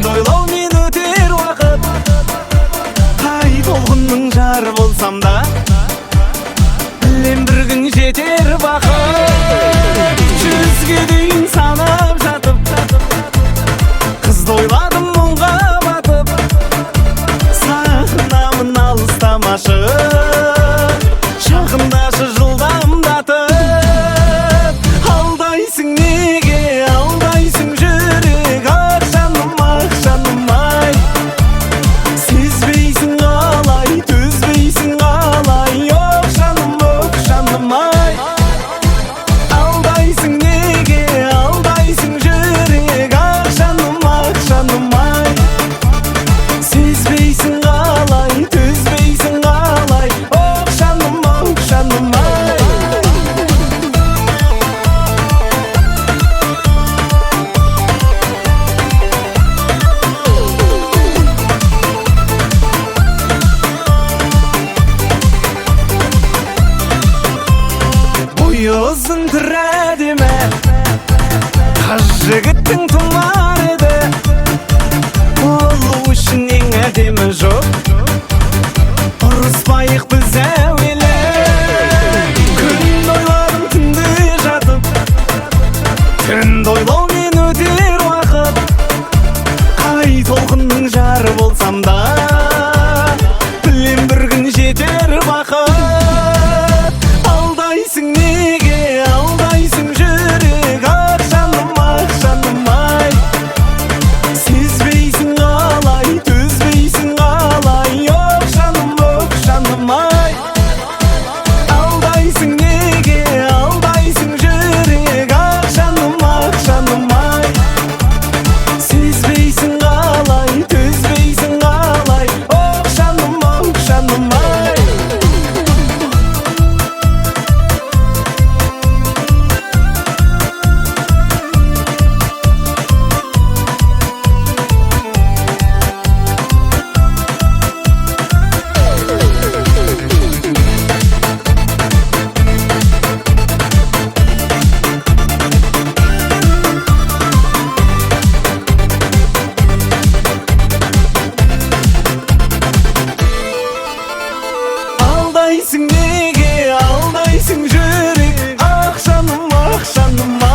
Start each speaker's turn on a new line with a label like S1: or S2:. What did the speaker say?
S1: Түнді ойлаумен өтер уақыт. Қай толқынның жары болсам да, білем, бір күн жетер бақыт. 100-ге дейін санап жатып, қызды ойладым мұңға батып. Сағынамын, алыстамашы, жақындашы жылдамдатып. Алдайсың, неге алдайсың, жүрек, ақ жаным, ақ жаным ай? Сезбейсің қалай, төзбейсің қалай, ох, жаным, ох, жаным ай? Алдайсың, неге алдайсың, жүрек, ақ жаным, ақ жаным ай? Сезбейсің қалай, төзбейсің қалай, ох, жаным, ох, жаным ай? Бойы ұзын, түрі әдемі, қыз жігіттің тұмар еді. Болу үшін ең әдемі жоқ. Ұрыспайық біз әуелі. Күнді ойладым түнде жатып, түнді ойлаумен өтер уақыт. Қай толқынның жары болсам да, білем, бір күн жетер бақыт. Алдайсың, неге алдайсың, жүрек, ақ жаным, ақ жаным ай? Сезбейсің қалай, төзбейсің қалай, ох, жаным, ох, жаным ай? Алдайсың, неге алдайсың, жүрек, ақ жаным, ақ жаным ай? Сезбейсің қалай, төзбейсің қалай, ох, жаным, ох, жаным ай? Алдайсың, неге алдайсың, жүрек, ақ жаным, ақ жаным.